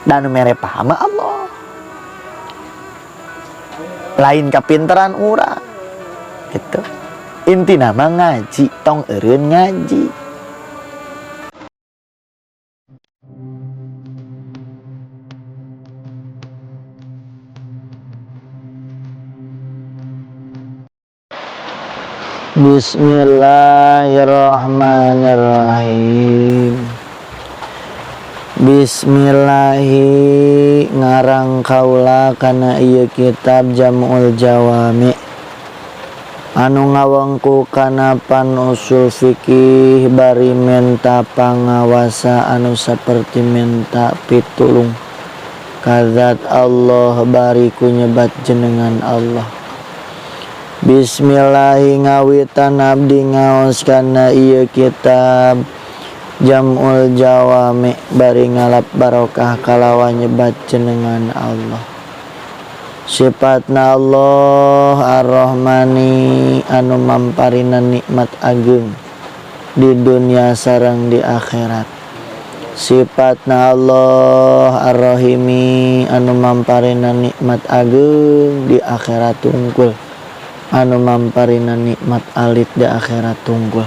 Dan nu mere paham mah Allah. Lain kapinteran urang. Gitu. Intina mah ngaji, tong eureun ngaji. Bismillahirrahmanirrahim. Bismillahi ngarang kaula kana ieu kitab Jam'ul Jawami anu ngawengku kana pan usul fikih bari menta pangawasa anu saperti menta pitulung ka zat Allah bari ku nyebat jenengan Allah. Bismillahi ngawitan abdi ngaos kana ieu kitab Jam'ul Jawami bari ngalap barokah kalawan nyebat jenengan Allah. Sifatna Allah Ar-Rahmani anu mamparina nikmat ageung di dunia sareng di akhirat. Sifatna Allah Ar-Rahimi anu mamparina nikmat ageung di akhirat tungkul, anu mamparina nikmat alit di akhirat tungkul.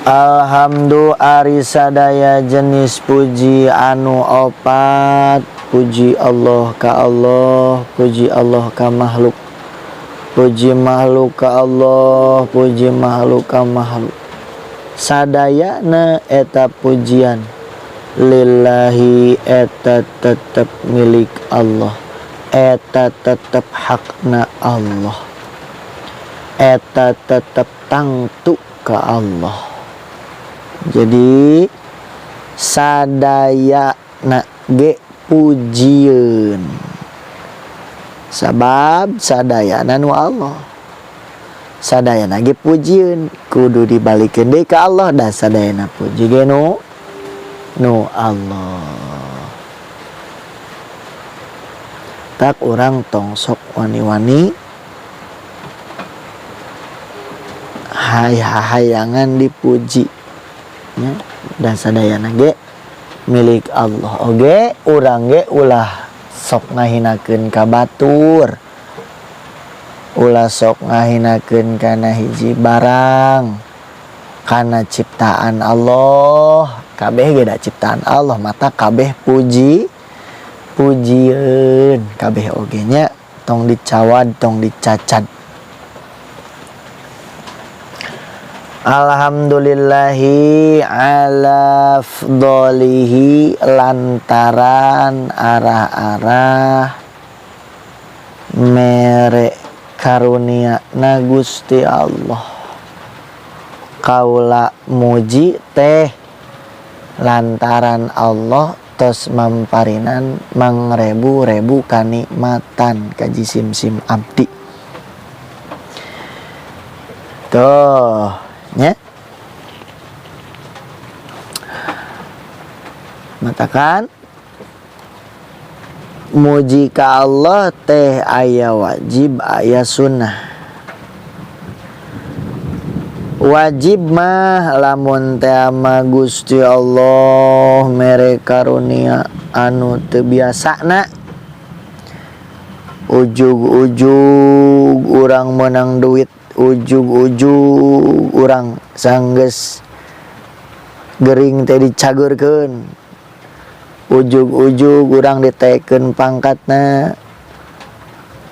Alhamdu ari sadaya jenis puji anu opat, puji Allah ka Allah, puji Allah ka makhluk, puji makhluk ka Allah, puji makhluk ka makhluk. Sadayana eta pujian lillahi eta tetep milik Allah, eta tetep hakna Allah, eta tetep tangtu ka Allah. Jadi sadayana ge pujieun, sabab sadayana nu Allah, sadayana ge pujieun kudu dibalikeun deui ka Allah, da sadayana puji ge nu Allah. Tak urang tong sok wani-wani hayangan dipuji nya, dan sadayana ge milik Allah. Oge urang ge ulah sok ngahinakeun ka batur, ulah sok ngahinakeun kana hiji barang, kana ciptaan Allah. Kabeh ge da ciptaan Allah, mata kabeh puji pujieun kabeh oge nya, tong dicawad tong dicacad. Alhamdulillahi ala fdolihi lantaran arah-arah mere karunia na Gusti Allah. Kaula muji teh lantaran Allah tos mamparinan mangrebu-rebu kanikmatan ka jisim-sim abdi. Tuh nya. Matakan muji ka Allah teh aya wajib aya sunnah. Wajib mah lamun teh ama Gusti Allah mere karunia anu teu biasana, ujug-ujug urang menang duit, ujug-ujug urang sanggeus gering teh dicageurkeun, ujug-ujug urang ditekeun pangkatna,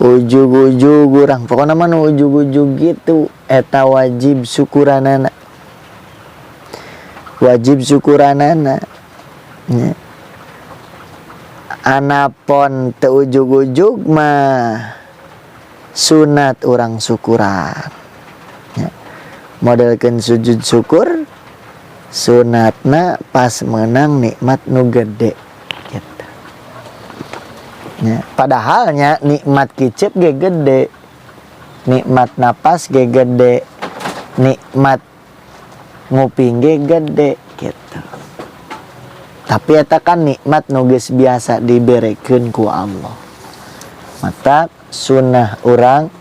ujug-ujug urang pokona mah nu ujug-ujug gitu, eta wajib syukuranana, wajib syukuranana nya. Anapon teu ujug-ujug mah sunat urang syukuran ya. Modelkeun sujud syukur sunatna pas menang nikmat nu gede gitu ya. Padahalnya nikmat kicep ge gede, nikmat napas ge gede, nikmat nguping ge gede gitu. Tapi eta kan nikmat nu geus biasa diberekeun ku Allah. Mata sunnah urang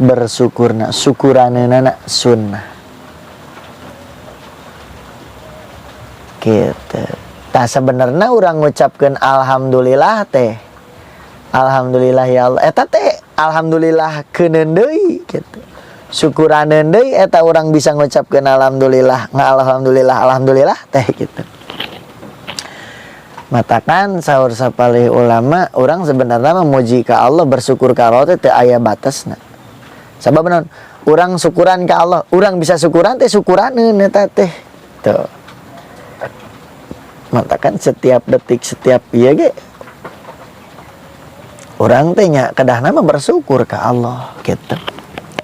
bersyukurna, syukuraneunana sunnah. Gitu. Tah sebenarnya urang ngucapkeun alhamdulillah teh. Alhamdulillah ya Allah. Eta teh alhamdulillah keuneun deui gitu. Syukuraneun deui eta urang bisa ngucapkeun alhamdulillah, alhamdulillah, alhamdulillah teh gitu. Matakan sahur sapalih ulama, orang sebenarnya memuji ka Allah, bersyukur ka Allah teh teu aya batasna. Sabab naon? Urang syukuran ka Allah, urang bisa syukuran teh syukuraneun eta teh. Tuh. Matakan setiap detik setiap ieu ge urang teh nya kedahna mah bersyukur ka Allah gitu.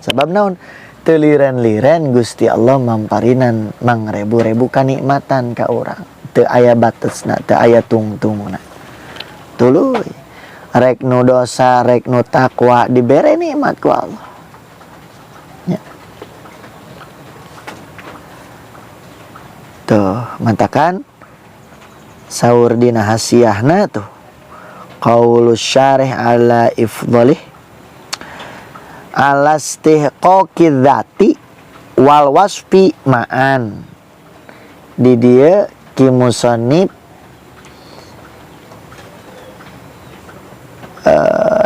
Sabab naon? Teu liren-liren Gusti Allah mamparinan mangrebu-rebu kanikmatan ka urang. Teu aya batesna, teu aya tungtungna. Tuluy rek nu dosa, rek nu takwa dibere nikmat ku Allah. Ya. Tuh, matakan saur dina hasiahna tuh qaulus syarih ala ifdhalih ala istihqaqi dzati wal wasfi ma'an. Di dieu ki musannif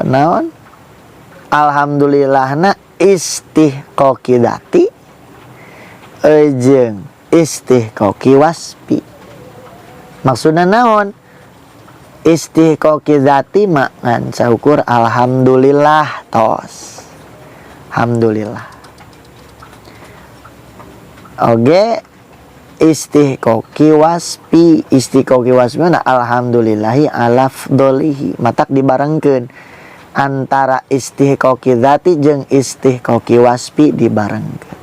naon alhamdulillahna istihqaqi dzati jeung istihqaqi wasfi. Maksudna naon? Istihqaqi dzati ngan saukur alhamdulillah tos. Alhamdulillah. Oge istihqaqi wasfi, istihqaqi wasfi na alhamdulillahi ala fdolihi. Matak dibarengkeun antara istihqaqi dzati jeung istihqaqi wasfi dibarengkeun.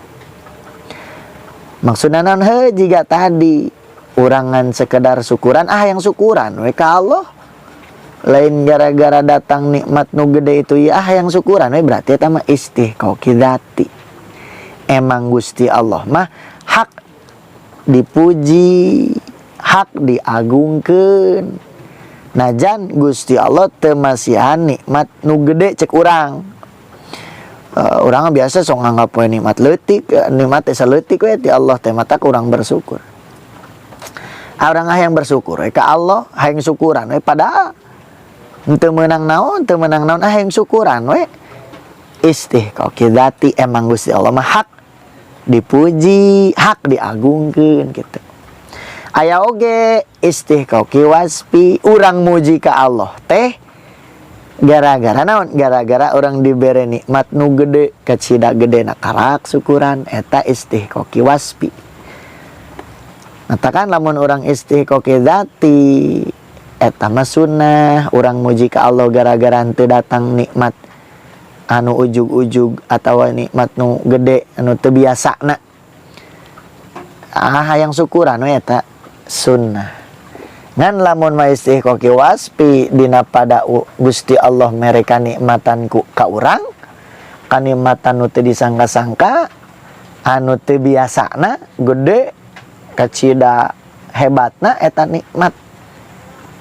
Maksudna naon? Heuh jiga tadi urangan sekedar syukuran, ah yang syukuran we ka Allah. Lain gara-gara datang nikmat nu gede itu ya ah yang syukuran we, berarti eta mah istihqaqi dzati. Emang Gusti Allah mah hak dipuji, hak diagungkeun. Najan Gusti Allah teu masihan nikmat nu gede cek urang. Urang biasa sok nganggap we nikmat leutik, nikmat teh saleutik we ti Allah teh, mata urang bersyukur. Urang ah yang bersyukur we ka Allah, hayang syukuran we padahal teu meunang naon, teu meunang naon, ah hayang syukuran we. Istihqaqi dzati, emang Gusti Allah mah hak dipuji, hak diagungkeun gitu. Aya oge istihqaqi wasfi, urang muji ka Allah teh gara-gara naon? Gara-gara urang dibere nikmat nu gede, kacida gede na karak syukuran, eta istihqaqi wasfi. Matakan lamun urang istihqaqi dzati eta mah sunnah, urang muji ka Allah gara-gara teu datang nikmat anu ujug-ujug atawa nikmat nu gede anu teu biasana. Ah hayang syukuran we eta sunnah. Ngan lamun mah istihqaqi wasfi dina pada Gusti Allah mere kanikmatan ku ka urang, kanikmatan nu teu disangka-sangka, anu teu biasana, gede, kacida hebatna eta nikmat.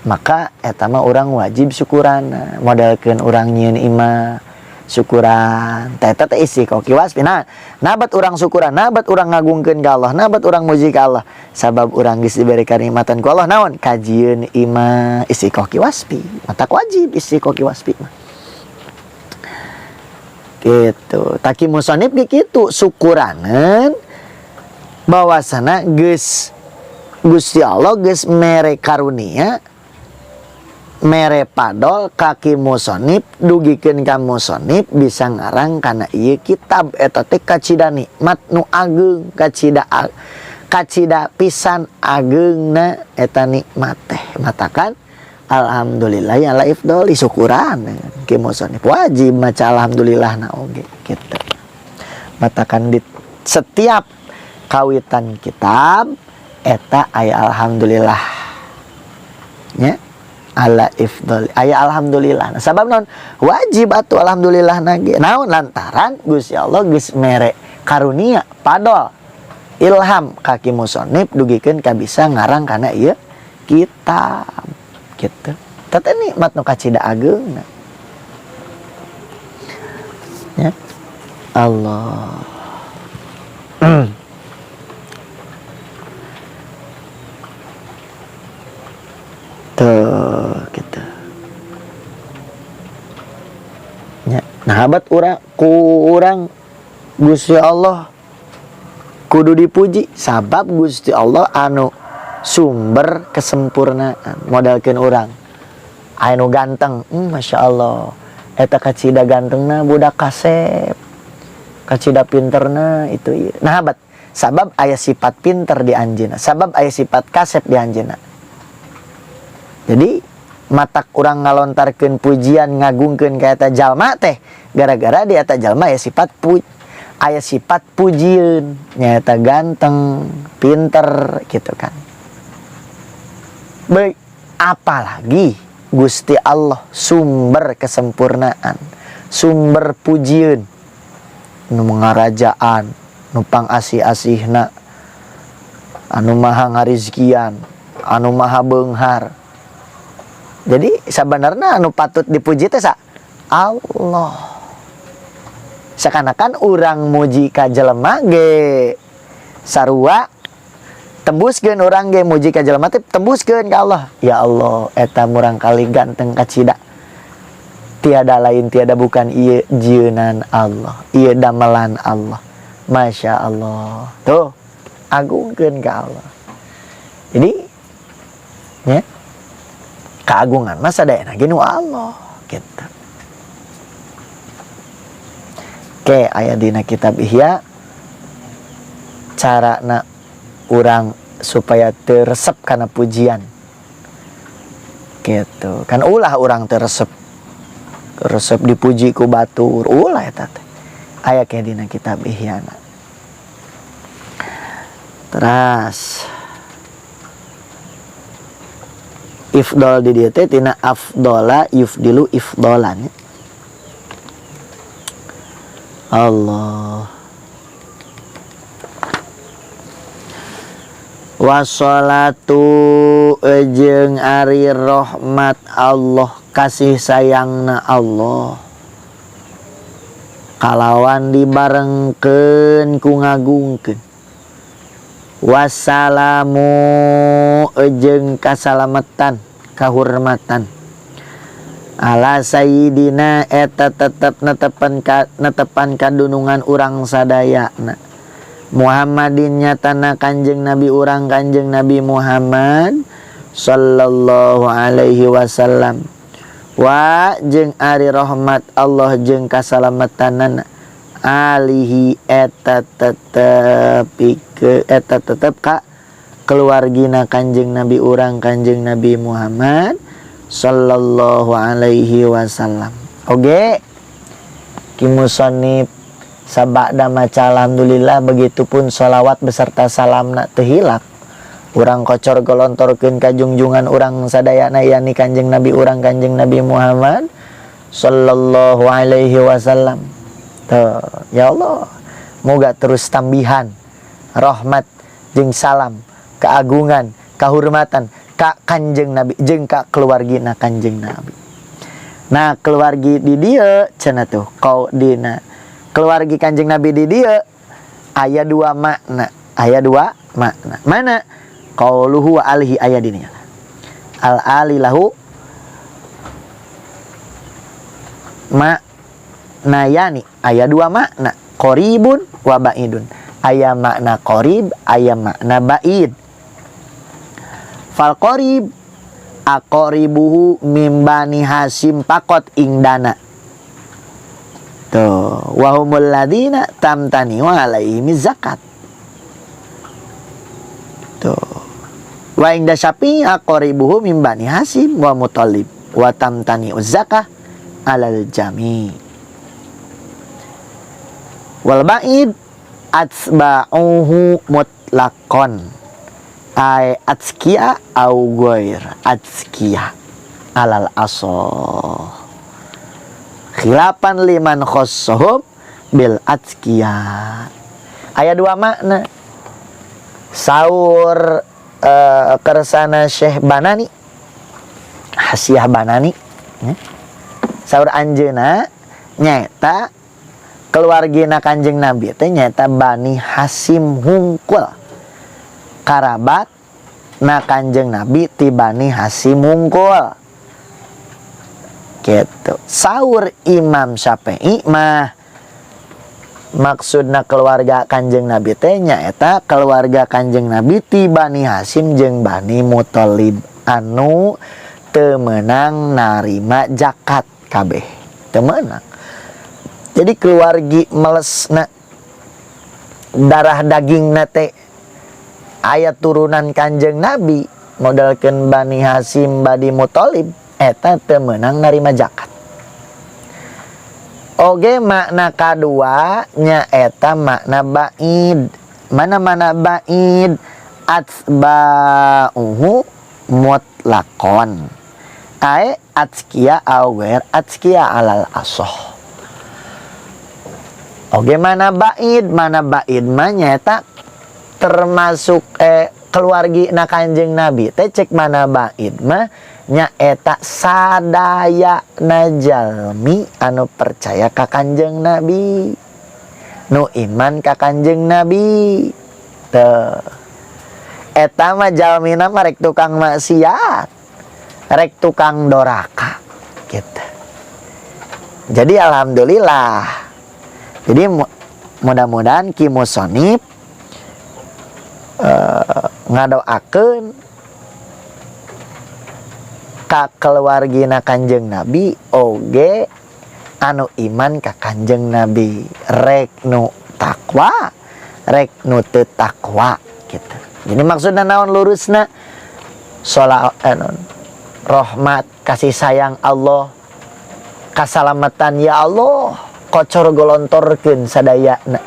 Maka eta mah urang wajib syukuran, modelkeun urang nyieun imah syukuran. Teh eta teh istihqaqi wasfi. Nah, nabat urang syukuran, nabat urang ngagungkeun ka Allah, nabat urang muji ka Allah. Sabab urang geus diberi kanikmatan ku Allah naon? Kajieun imah istihqaqi wasfi. Matak wajib istihqaqi wasfi mah. Gitu. Taki musonib ge kitu syukuraneun bahwasana geus Gusti Allah geus mere karunia, mere padol kaki musonib, dugikeun ka musonib bisa ngarang kana ieu kitab eta teh kacida nikmat nu ageung, kacida kacida pisan ageungna eta nikmat teh. Matakan alhamdulillah ya ala ifdoli syukuran ki musonib wajib maca alhamdulillah na oge gitu. Matakan di setiap kawitan kitab eta aya alhamdulillah nya ala ifdol aya alhamdulillah. Nah, sabab naon wajib atuh alhamdulillah nage naon lantaran Gusti Allah geus mere karunia padol ilham kaki musonib dugikeun ka bisa ngarang kana ieu kitab gitu. Teh nikmat nu kacida ageungna ya Allah. Tuh gitu. Nya, nah habat urang ku urang Gusti Allah kudu dipuji sabab Gusti Allah anu sumber kesempurnaan modalkeun urang. Aya nu ganteng, Masya Allah eta kacida gantengna budak kasep, kacida pinterna itu ieu. Nah habat sabab aya sifat pinter di anjeunna, sabab aya sifat kasep di anjeunna. Jadi matak urang ngalontarkeun pujian ngagungkeun ka eta jalma teh gara-gara di eta jalma aya sifat pujieun, nyaeta ganteng, pinter gitu kan. Baik, apalagi Gusti Allah sumber kesempurnaan, sumber pujieun, nu ngarajaan, nu pangasih-asihna, anu maha ngarizkian, anu maha beunghar. Jadi sebenarnya anu patut dipuji teh sa Allah. Seakan-akan urang muji ka jelema ge sarua tembuskeun urang ge muji ka jelema teh tembuskeun ka Allah. Ya Allah, eta murang kali ganteng kacida. Tiada lain tiada bukan ieu jieunan Allah, ieu damelan Allah. Masya Allah. Tuh, agungkeun ka Allah. Jadi ya, keagungan mah sadayana ge nu Allah gitu. Oke, aya dina kitab Ihya carana urang supaya teu resep kana pujian. Gitu. Kan ulah urang teu resep. Resep dipuji ku batur, ulah eta teh. Aya ke dina kitab Ihya. Teras ifdol di dieu teh tina afdola yufdilu ifdolan. Allah. Wassalatu jeung ari rahmat Allah, kasih sayangna Allah kalawan dibarengkeun ku ngagungkeun. Wassalamu jeung kasalametan kahormatan ala sayyidina eta tetep netepan kadunungan urang sadayana Muhammadin nyatana kanjeng Nabi urang kanjeng Nabi Muhammad sallallahu alaihi wasallam. Wa jeung ari rahmat Allah jeung kasalamatanana alihi eta tetep pike eta tetep ka keluargina kanjeng Nabi urang kanjeng Nabi Muhammad sallallahu alaihi wasallam. Oge ki musannif sabada maca alhamdulillah begitupun sholawat beserta salamna teu hilap. Urang kocor golontorkeun ka jungjungan urang sadayana yani kanjeng Nabi urang kanjeng Nabi Muhammad sallallahu alaihi wasallam. Tuh, ya Allah, moga terus tambihan rahmat jeung salam, keagungan, kahormatan ka kanjeng Nabi jeung ka keluargina kanjeng Nabi. Nah, keluargi di dieu cenah tuh kau dina keluargi kanjeng Nabi di dieu aya dua makna, aya dua makna. Mana? Qauluhu wa alihi aya di dinya. Al ali lahu maknayani aya dua makna, qaribun wa ba'idun. Aya makna qarib, aya makna ba'id. Fal qarib aqaribuhu mim bani Hasyim pakot ingdana. Tuh, wa humul ladina tamtani wa alaihim zakat. Tuh. Wa inda Syafi'i aqaribuhu mim bani Hasyim wa Muttalib wa tamtani zakah alal jami. Wal ba'id atsba'uhu mutlaqon. Ay atskiya au ghair atskiya alal asal. Khilafan liman khassahum bil atskiya. Aya dua makna. Saur kersana Syekh Banani, Hasiah Banani, ya. Saur anjeuna nyaeta keluargina Kanjeng Nabi teh nyaeta Bani Hasyim hungkul karabat na Kanjeng Nabi ti Bani Hasyim wungkul gitu. Saur Imam Syafi'i mah, maksudna keluarga Kanjeng Nabi teh nyaeta keluarga Kanjeng Nabi ti Bani Hasyim jeung Bani Muthalib anu teu meunang narima zakat kabeh, teu meunang. Jadi keluargi melesna darah daging teh aya turunan Kanjeng Nabi, modalkeun Bani Hasyim, Bani Muthalib, eta teu meunang narima zakat. Oge makna kadua nyaeta makna baid. Mana-mana baid, atba'uhu mutlaqon ae atskia au ghair atskia alal asoh. Oge mana baid, mana baid mah nyaeta termasuk keluargi na Kanjeng Nabi teh, cek mana baid mah nyaeta sadaya jalmi anu percaya ka Kanjeng Nabi, nu iman ka Kanjeng Nabi. Teu eta mah jalmina mah rek tukang maksiat, rek tukang doraka gitu. Jadi alhamdulillah, jadi mudah-mudahan Ki Musonib ngadoakeun ka keluargina Kanjeng Nabi oge anu iman ka Kanjeng Nabi, rek nu takwa, rek nu teu takwa gitu. Jadi maksudna naon lurusna? Sholat non, rahmat kasih sayang Allah, kasalamatan ya Allah kocor golontorkeun sadayana,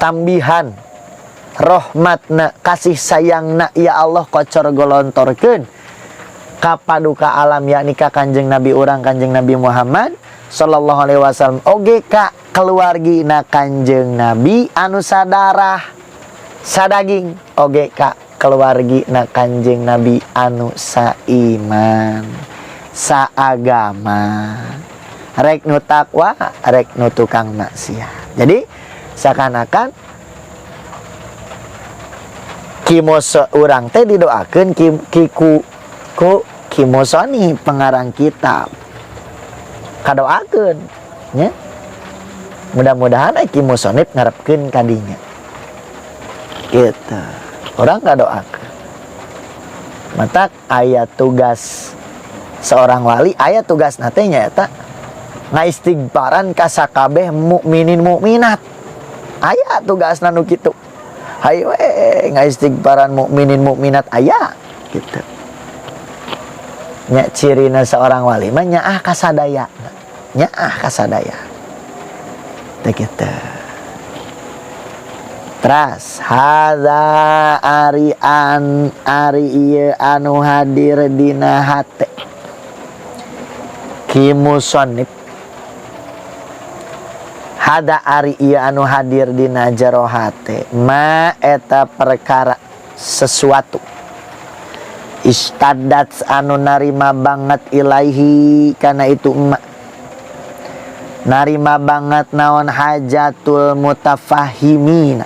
tambihan rahmatna, kasih sayangna ya Allah kocor golontorkeun ka paduka alam, yakni ka Kanjeng Nabi urang, Kanjeng Nabi Muhammad sallallahu alaihi wasallam, oge ka keluargi na Kanjeng Nabi anu sadarah sadaging, oge ka keluargi na Kanjeng Nabi anu saiman saagama, rek nu takwa, rek nu tukang maksiat. Jadi seakan-akan Ki Muso urang teh didoakeun ki, ki ku, ku Ki Musoni pengarang kitab, kadoakeun nya, mudah-mudahan Ki Musonib ngarepkeun kadinya gitu. Urang kadoakeun, matak aya tugas seorang wali, aya tugas teh nyaeta ngaistighfaran ka sakabeh mukminin mukminat. Aya tugasna nu kitu, hayu we ngaistighfaran mukminin mukminat, aya gitu nya. Cirina seorang wali mah nyaah kasadaya, nyaah kasadaya teh kitu. Teras hadza ari an ari ieu anu hadir dina hate Ki Musonib, hada ari ieu anu hadir dina jero hate, ma eta perkara sesuatu, istadat anu narima banget, ilaihi kana itu emak, narima banget naon, hajatul mutafahimina,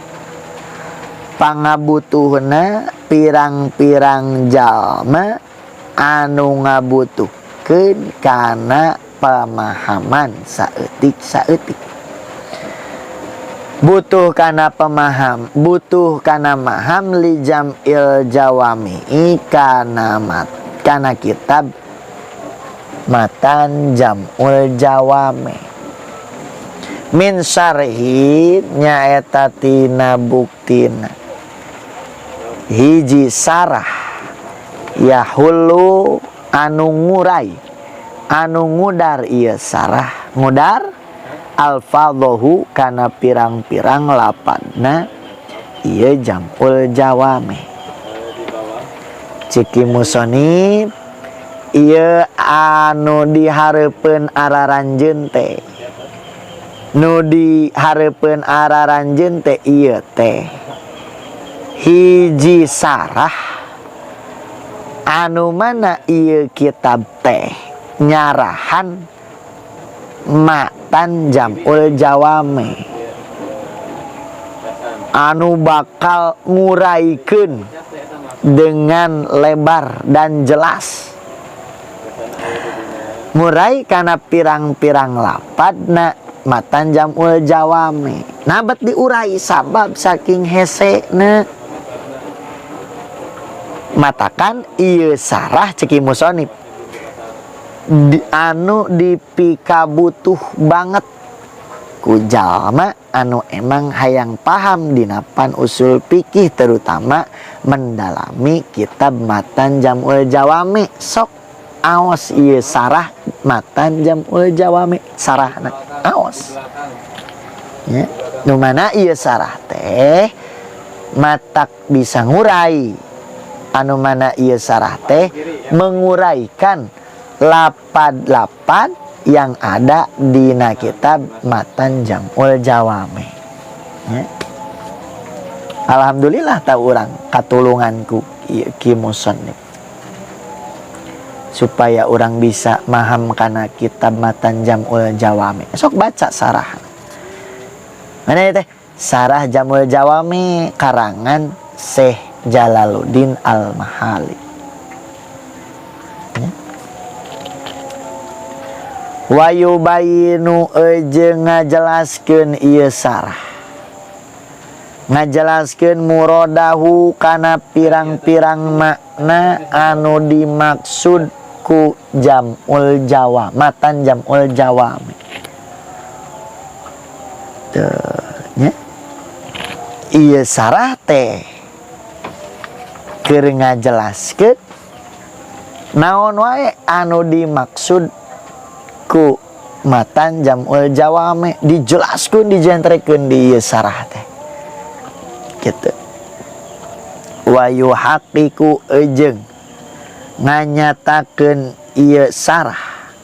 pangabutuhna pirang-pirang jalma anu ngabutuhkeun kana pemahaman saeutik saeutik, butuh kana pemaham, butuh kana maham, li jam'il jawami'i kana mat kana kitab matan Jam'ul Jawami, min syarhi nyaeta tina buktina hiji sarah, yahulu anu ngurai, anu ngudar ieu sarah, ngudar alfadhohu kana pirang-pirang lapadna ieu Jam'ul Jawami. Cek Ki Musonib, ieu anu dihareupeun araranjeun teh, nu dihareupeun araranjeun teh ieu teh hiji sarah anu mana ieu kitab teh nyarahan matan Jam'ul Jawame anu bakal nguraikeun Dengan lebar dan jelas ngurai kana pirang-pirang lapadna matan Jam'ul Jawami. Nah, bet diurai sabab saking hese na matakan ieu sarah cek musonif di, anu dipikabutuh banget ku jalma anu emang hayang paham dina pan usul fikih, terutama mendalami kitab matan Jam'ul Jawami. Sok aos ieu sarah matan Jam'ul Jawami, sarahna aos ya. Nu mana ieu sarah teh matak bisa ngurai, anu mana ieu sarah teh menguraikan lapad-lapad yang ada di kitab matan Jam'ul Jawami ya. Alhamdulillah tahu urang katulungan ku ki musannif supaya orang bisa maham kana kitab matan Jam'ul Jawami. Sok baca sarah mana ya teh, sarah Jam'ul Jawami karangan Syekh Jalaluddin Al-Mahali ya. Wa yubayinu jeung ngajelaskeun ieu sarah, ngajelaskeun muradahu kana pirang-pirang makna anu dimaksud ku Jam'ul Jawa matan Jam'ul Jawami. Tuh, nya. Ieu sarah teh keur ngajelaskeun naon wae anu dimaksud ku matan Jam'ul Jawami, dijelaskeun, dijentrekeun di ieu sarah teh gitu. Wa yuhaqqiqu jeung nganyatakeun ieu sarah,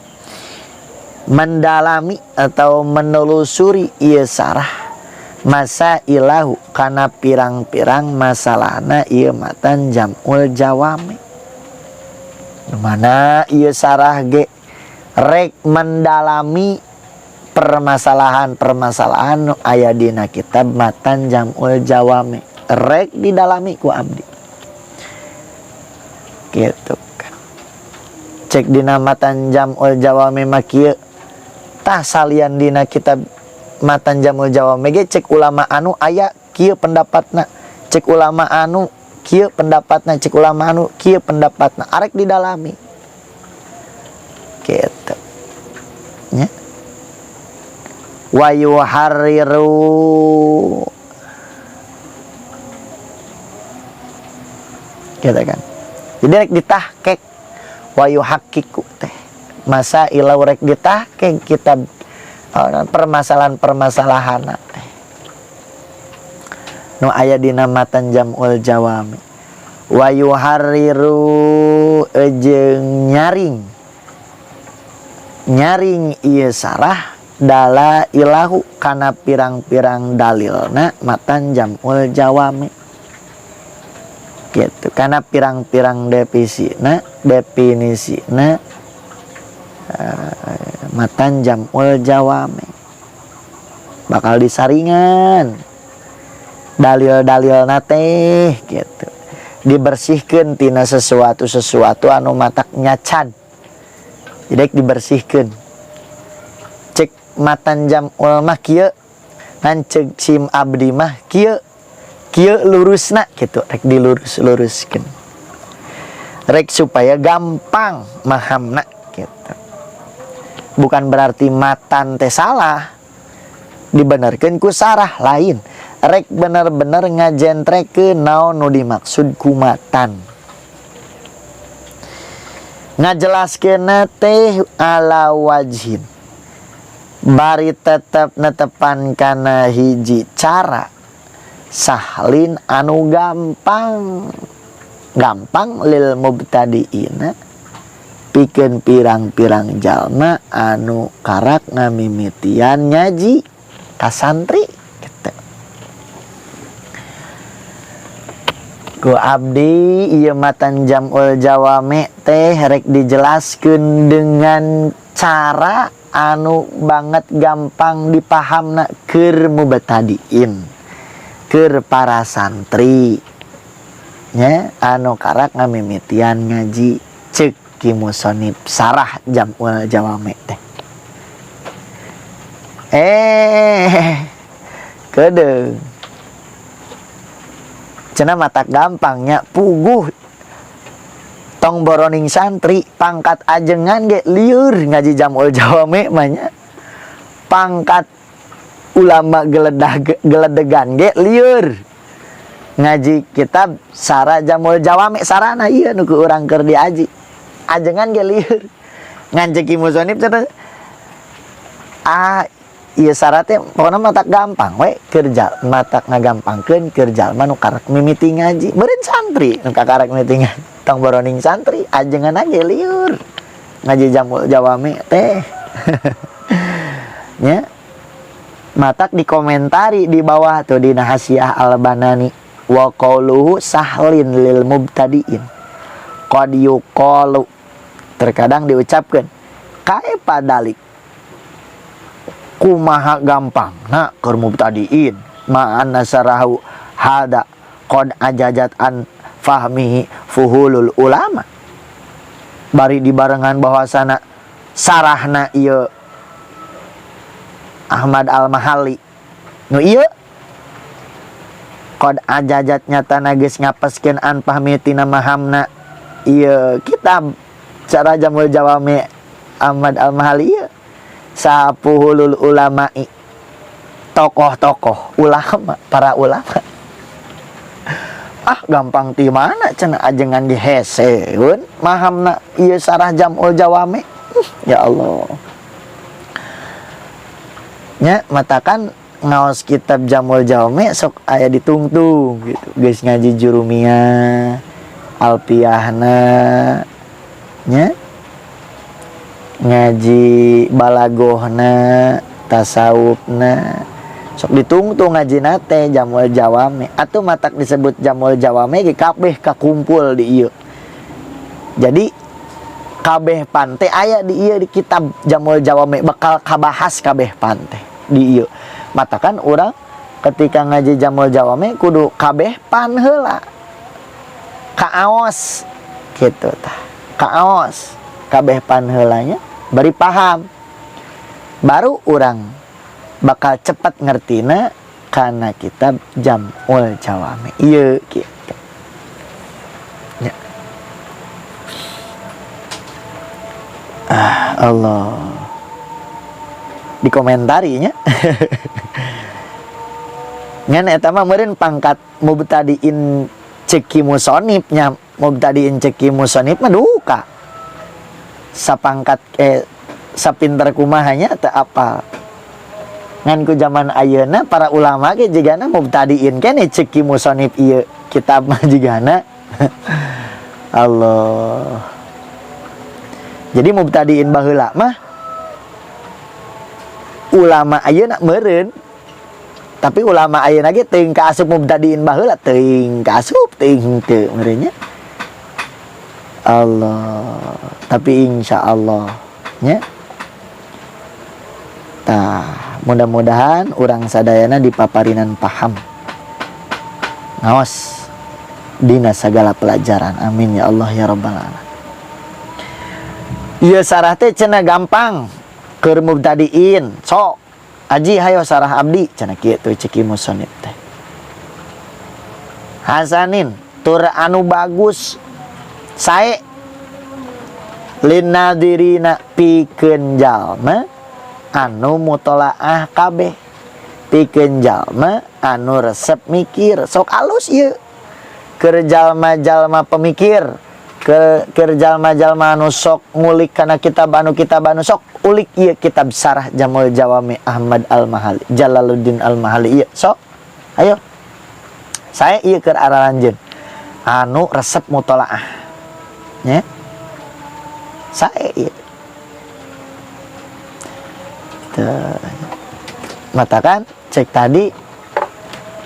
mendalami atau menelusuri ieu sarah masa ilahu kana pirang-pirang masalahna ieu matan Jam'ul Jawami. Mana ieu sarah ge rek mendalami permasalahan-permasalahan nu aya dina kitab matan Jam'ul Jawami, rek didalami ku abdi gitu kan. Cek dina matan Jam'ul Jawami mah kieu tah, salian dina kitab matan Jam'ul Jawami ge cek ulama anu aya kieu pendapatna, cek ulama anu kieu pendapatna, cek ulama anu kieu pendapatna, arek didalami gitu nya. Wa yuharriru gitu kan. Jadi rek ditahkek, wa yuhaqqiqu teh masa ilau rek ditahkek kitab permasalahan-permasalahan teh nu aya dina matan Jam'ul Jawami. Wa yuharriru jeung nyaring nyaring ieu sarah dala ilahu kana pirang-pirang dalilna matan Jam'ul Jawami gitu, kana pirang-pirang definisina matan Jam'ul Jawami bakal disaringan dalil-dalilna teh gitu, dibersihkan tina sesuatu-sesuatu anu matak nyacan. Jadi dibersihkan cek matan Jam'ul mah kieu, ngan cek sim abdi mah kieu kieu lurusna gitu, rek dilurus-luruskeun rek supaya gampang mahamna gitu. Bukan berarti matan teh salah, dibenerkeun ku sarah lain, rek bener-bener ngajentrekeun naon nu dimaksud ku matan, ngajelaskeun teh ala wajhin bari tetep netepan kana hiji cara sahlin anu gampang gampang lil mubtadiina pikeun pirang-pirang jalma anu karak ngamimitian ngaji ka santri gitu. Ku abdi ieu matan Jam'ul Jawami teh rek dijelaskeun dengan cara anu banget gampang dipahamna keur mubtadiin, keur para santri. Nya anu karak ngamimitian ngaji cek ki musonib sarah Jam'ul Jawami teh. Kedeung. Cenah matak gampangnya puguh tong boroning santri pangkat ajengan ge lieur ngaji Jam'ul Jawami mah nya. Pangkat ulama geledegan ge lieur ngaji kitab Sarah Jam'ul Jawami sarana ieu nu ku urang keur diaji. Ajengan ge lieur ngan cek ki musonib cenah ieu syaratnya pokona matak gampang we kerja matak ngagampangkeun keur jalma nu karek mimiti ngaji meureun santri nu kakarek mimiti ngaji tong boroning santri ajengan ge lieur ngaji Jam'ul Jawami teh. Nya matak dikomentari di bawah tuh di Hasiah Al-Banani wa qauluhu sahlin lil mubtadiin qad yuqalu terkadang diucapkeun kae padalik kumaha gampang na keur mubtadiin ma'anna sarahu hada qad ajajat an fahmihi fuhulul ulama bari dibarengan bahwasana sarahna ieu Ahmad Al-Mahali nu ieu qad ajajat nyatana geus ngapeskeun an fahmi tina mahamna ieu kitab cara Jam'ul Jawami Ahmad Al-Mahali ieu sapuhulul ulama'i tokoh-tokoh ulama para ulama ah gampang ti mana cenah ajengan di heseun mahamna ieu sarah Jam'ul Jawami. Ya Allah nya matakan ngaos kitab Jam'ul Jawami sok aya ditungtung gitu geus ngaji Jurumiyah Alfiyahna nya ngaji balagohna tasawufna sok ditungtung ngajina teh Jam'ul Jawami atuh matak disebut Jam'ul Jawami ge kabeh kakumpul di ieu. Jadi kabeh pante aya di ieu di kitab Jam'ul Jawami bakal kabahas kabeh pante di ieu. Matakan urang ketika ngaji Jam'ul Jawami kudu kabeh pan heula kaos gitu tah kaos kabeh pan heulanya bari paham baru urang bakal cepat ngertina karena kitab Jam'ul Jawami ieu gitu ya. Allah dikomentarinya ngan eta mah meureun pangkat mubtadiin ceki musonib nya mubtadiin ceki musonib mah duka sapangkat sapinter kumahanya teu apal ngan ku zaman ayeuna para ulama ge jigana mubtadiin keneh ceki musonib ieu kitab mah jigana. Allah. Jadi mubtadiin baheula mah ulama ayeuna meureun tapi ulama ayeuna ge teuing kaasup mubtadiin baheula teuing kaasup teuing teu meureun nya. Allah. Tapi insya Allah nya tah mudah-mudahan urang sadayana dipaparinan paham ngaos dina sagala pelajaran amin ya Allah ya rabbal alamin. Ieu sarah teh cenah gampang keur mubtadiin sok aji hayo sarah abdi cenah kieu ceki musonib teh hasanin tur anu bagus sae linadirina pikeun jalma anu mutolaah kabeh pikeun jalma anu resep mikir sok alus ieu keur jalma-jalma pemikir keur jalma-jalma anu sok ngulik kana kitab anu sok ulik ieu kitab Sarah Jam'ul Jawami Ahmad Al-Mahali Jalaluddin Al-Mahali ieu sok ayo saya ieu keur aralanjeun anu resep mutolaah nya saya ieu matakan cek tadi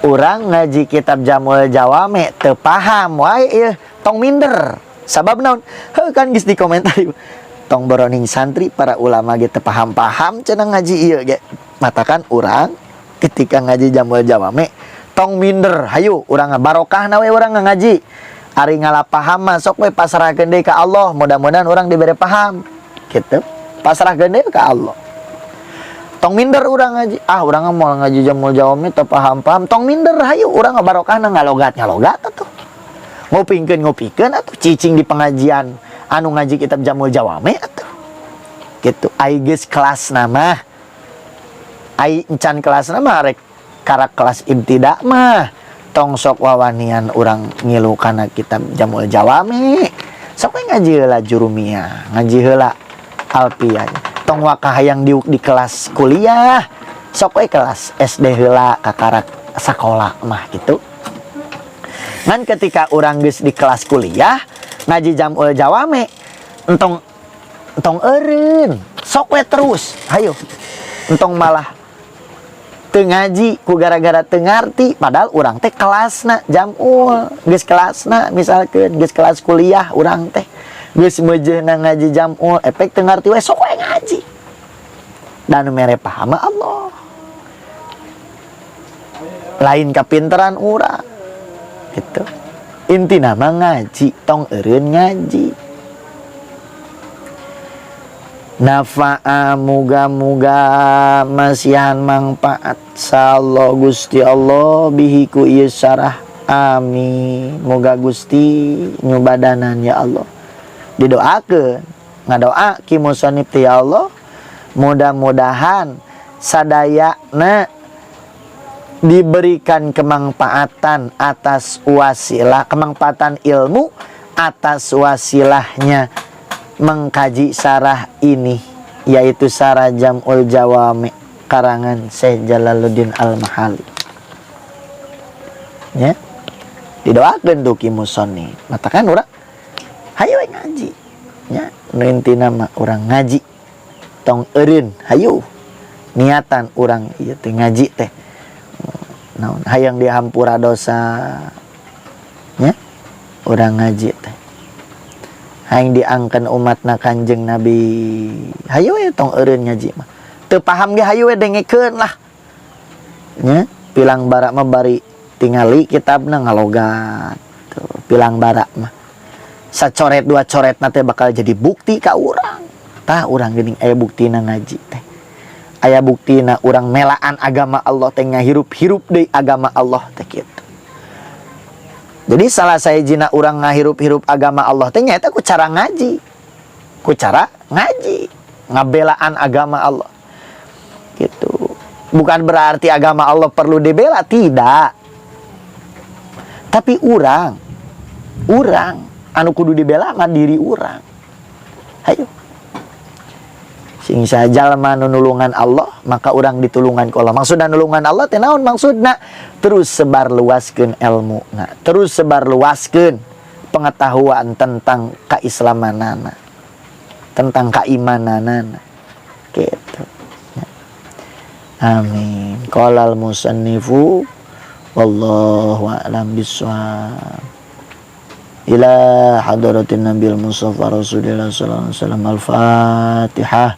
urang ngaji kitab Jam'ul Jawami teu paham wae ieu tong minder sabab naon heuh kan geus dikomentari tong boroning santri para ulama ge teu paham-paham cenah ngaji ieu ge matakan urang ketika ngaji Jam'ul Jawami tong minder hayu urang barokahna we urang ngaji Ari ngalapaham mah sok we pasrahkeun deui ka Allah, mudah-mudahan urang diberi paham gitu. Pasrahkeun deui ka Allah. Tong minder urang ngaji. Ah, urang mah moal ngaji Jam'ul Jawami teu paham-paham. Tong minder, hayu urang ngabarokahna ngalogat ngalogat atuh. Ngupingkeun ngupingkeun atuh, cicing di pengajian anu ngaji kitab Jam'ul Jawami atuh. Gitu. Ai geus kelasna mah, ai encan kelasna mah, rek karak kelas ibtida mah tong sok wawanian urang ngilu kana kitab Jam'ul Jawami. Sok we ngaji heula Jurumiyah, ngaji heula Alfiyah. Tong waka hayang diuk di kelas kuliah, sok we kelas SD heula, kakarak sakola mah gitu. Ngan ketika urang geus di kelas kuliah ngaji Jam'ul Jawami, entong entong eureun, sok we terus, hayu. Entong malah teu ngaji ku gara-gara teu ngarti, padahal urang teh kelasna Jam'ul geus kelasna, misalkeun geus kelas kuliah, urang teh geus meujeuhna ngaji Jam'ul, efek teu ngarti we, sok we ngaji. Dan mere paham Allah, lain kapinteran urang gitu. Intina mah ngaji, tong eureun ngaji. Nafa'a, muga-muga masihan mangfaat saha Gusti Allah bihi ku ieu syarah, amin. Moga Gusti nyubadanan, ya Allah. Didoakeun, ngadoa ki musonif teh, ya Allah, mudah-mudahan sadayana diberikan kemangfaatan atas wasilah kemangfaatan ilmu atas wasilahnya mengkaji syarah ini, yaitu Syarah Jam'ul Jawami karangan Syekh Jalaluddin Al-Mahali ya. Didoakeun tuh ki musonif. Matakan urang hayu we ngaji nya. Nu intina mah urang ngaji tong eureun, hayu niatan urang ieu teh ngaji teh naon, hayang dihampura dosa nya. Urang ngaji teh hayang diangkeun umatna Kanjeng Nabi. Hayu we, tong eureun ngaji mah. Teu paham ge hayu we dengekeun lah nya. Pilang bara mah bari tingali kitabna ngalogat tuh. Pilang bara mah sacoret dua coret teh bakal jadi bukti ka urang. Tah, urang geuning aya buktina ngaji teh, aya buktina urang melaan agama Allah teh, ngahirup-hirup deui agama Allah teh kitu. Jadi salah sahijina urang ngahirup-hirup agama Allah teh nyaeta ku cara ngaji, ku cara ngaji ngabelaan agama Allah gitu. Bukan berarti agama Allah perlu dibela, tidak, tapi urang urang anu kudu dibela mah diri urang. Hayu sing sajalma nu nulungan Allah, maka urang ditulungan ku Allah. Maksudna nulungan Allah teh naon? Maksudna terus sebar luaskeun ilmu, nah, terus sebar luaskeun pengetahuan tentang keislamanana, tentang keimananana gitu ya. Amin. Qalal musannifu wallahu a'lam bissawab. Ila hadratin Nabil Mustafa Rasulillah sallallahu alaihi wasallam. Al-Fatihah.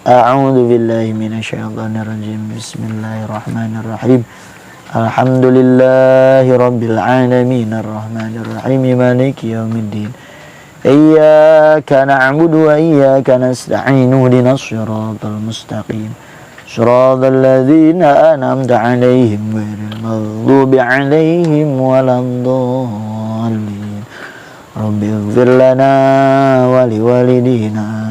A'udzu billahi minasyaitonir rajim. Bismillahirrahmanirrahim. Alhamdulillahi rabbil alamin arrahmanir rahim maliki yaumiddin. Iyyaka na'budu wa iyyaka nasta'in ihdinas siratal mustaqim. Siratal ladzina an'amta 'alaihim ghairil maghdubi 'alaihim waladdallin. Rabbi ighfir lana wa liwalidina.